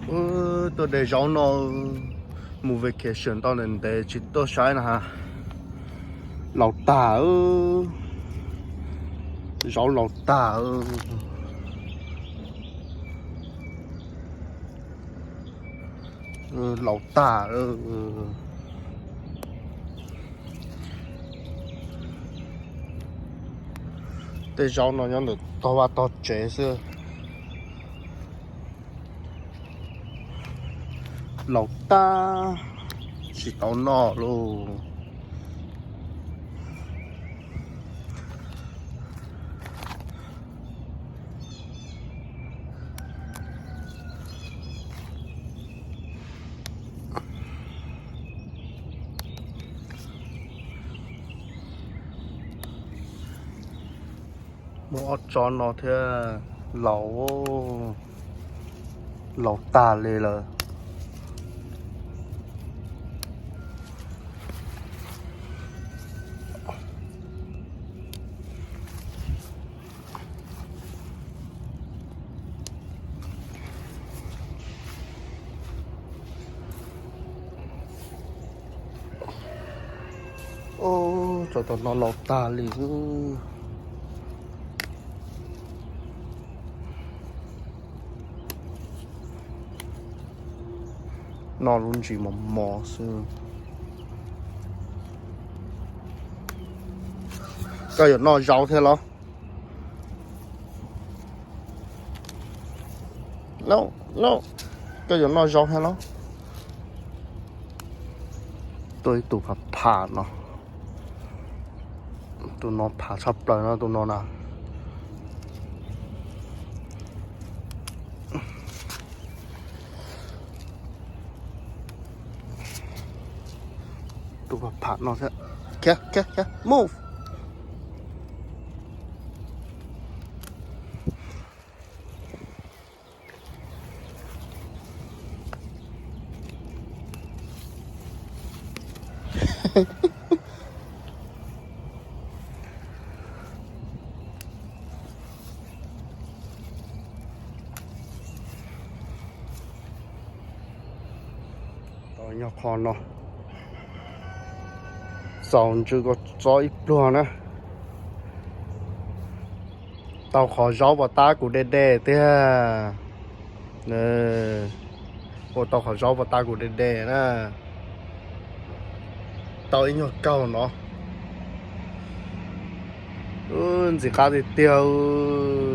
Wb tuaj de zaub no, mus vacation tau ntev ntev tsis tuaj saib na ha. Laus tag, zaub laus tag, laus tag. Tej zaub no nyob ntawm tog vaj tog tsev xwb. Laus tag, tsis tau noj lauj. Muaj ob tsob no thiab, laus, laus tag li lawm. Ub, cov tom no laus tag li. Noj lub ntsis mos mos xwb. Koj yuav noj zaub thiab los? No, no, koj yuav noj zaub thiab los? Tuaj ib tug phav phav no. Tus no phav tshaj plaws no, tus no na. Tus phav phav no thiab. Khiav, khiav, khiav, move. Tau nyob qhov no, txaus ntsws koj txob ib pluag na. Tau qhov zaub puas tab kuv de de tiag. Ua tau qhov zaub puas tab kuv de de na. Tau ib nyuag kaug no. Ntxim qab tiag tiag.